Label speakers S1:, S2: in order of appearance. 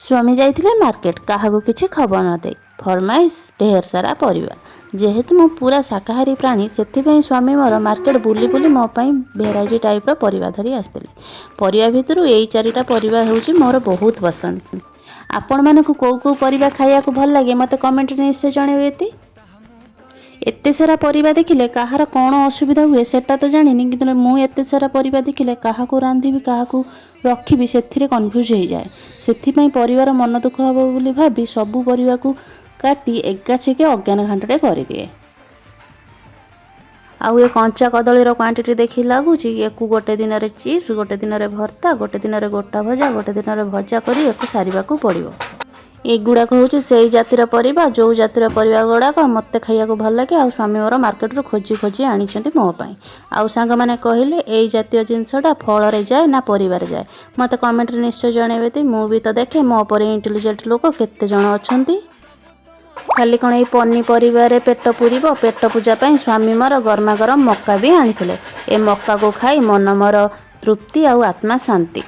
S1: ସ୍ୱାମୀ ଯାଇଥିଲେ ମାର୍କେଟ, କାହାକୁ କିଛି ଖବର ନ ଦେଇ। ଫରମାଇଶ ଢେର ସାରା ପରିବା। ଯେହେତୁ ମୁଁ ପୁରା ଶାକାହାରୀ ପ୍ରାଣୀ, ସେଥିପାଇଁ ସ୍ୱାମୀ ମୋର ମାର୍କେଟ ବୁଲି ବୁଲି ମୋ ପାଇଁ ଭେରାଇଟି ଟାଇପ୍ର ପରିବା ଧରି ଆସିଥିଲେ। ପରିବା ଭିତରୁ ଏଇ ଚାରିଟା ପରିବା ହେଉଛି ମୋର ବହୁତ ପସନ୍ଦ। ଆପଣମାନଙ୍କୁ କେଉଁ କେଉଁ ପରିବା ଖାଇବାକୁ ଭଲ ଲାଗେ, ମୋତେ କମେଣ୍ଟରେ ନିଶ୍ଚୟ ଜଣାଇବେ। ଏତେ ସାରା ପରିବା ଦେଖିଲେ କାହାର କ'ଣ ଅସୁବିଧା ହୁଏ, ସେଟା ତ ଜାଣିନି, କିନ୍ତୁ ମୁଁ ଏତେ ସାରା ପରିବା ଦେଖିଲେ କାହାକୁ ରାନ୍ଧିବି, କାହାକୁ ରଖିବି, ସେଥିରେ କନଫ୍ୟୁଜ୍ ହେଇଯାଏ। ସେଥିପାଇଁ ପରିବାର ମନ ଦୁଃଖ ହେବ ବୋଲି ଭାବି ସବୁ ପରିବାକୁ କାଟି ଏକାଛେକେ ଅଜ୍ଞାନ ଘାଣ୍ଟଟେ କରିଦିଏ। ଆଉ ଏ କଞ୍ଚା କଦଳୀର କ୍ୱାଣ୍ଟିଟି ଦେଖି ଲାଗୁଛି, ୟାକୁ ଗୋଟେ ଦିନରେ ଚିପ୍ସ, ଗୋଟେ ଦିନରେ ଭର୍ତ୍ତା, ଗୋଟେ ଦିନରେ ଗୋଟା ଭଜା, ଗୋଟେ ଦିନରେ ଭଜା କରି ୟାକୁ ସାରିବାକୁ ପଡ଼ିବ। ଏଗୁଡ଼ାକ ହେଉଛି ସେଇ ଜାତିର ପରିବା, ଯେଉଁ ଜାତିର ପରିବା ଗୁଡ଼ାକ ମୋତେ ଖାଇବାକୁ ଭଲ ଲାଗେ ଆଉ ସ୍ୱାମୀ ମୋର ମାର୍କେଟରୁ ଖୋଜି ଖୋଜି ଆଣିଛନ୍ତି ମୋ ପାଇଁ। ଆଉ ସାଙ୍ଗମାନେ କହିଲେ, ଏଇ ଜାତୀୟ ଜିନିଷଟା ଫଳରେ ଯାଏ ନା ପରିବାରେ ଯାଏ? ମୋତେ କମେଣ୍ଟରେ ନିଶ୍ଚୟ ଜଣାଇବେ ତ। ମୁଁ ବି ତ ଦେଖେ, ମୋ ପରି ଇଣ୍ଟେଲିଜେଣ୍ଟ ଲୋକ କେତେ ଜଣ ଅଛନ୍ତି। ଖାଲି କ'ଣ ଏଇ ପନିପରିବାରେ ପେଟ ପୁରିବ? ପେଟ ପୂଜା ପାଇଁ ସ୍ୱାମୀ ମୋର ଗରମା ଗରମ ମକା ବି ଆଣିଥିଲେ। ଏ ମକାକୁ ଖାଇ ମନ ମୋର ତୃପ୍ତି ଆଉ ଆତ୍ମା ଶାନ୍ତି।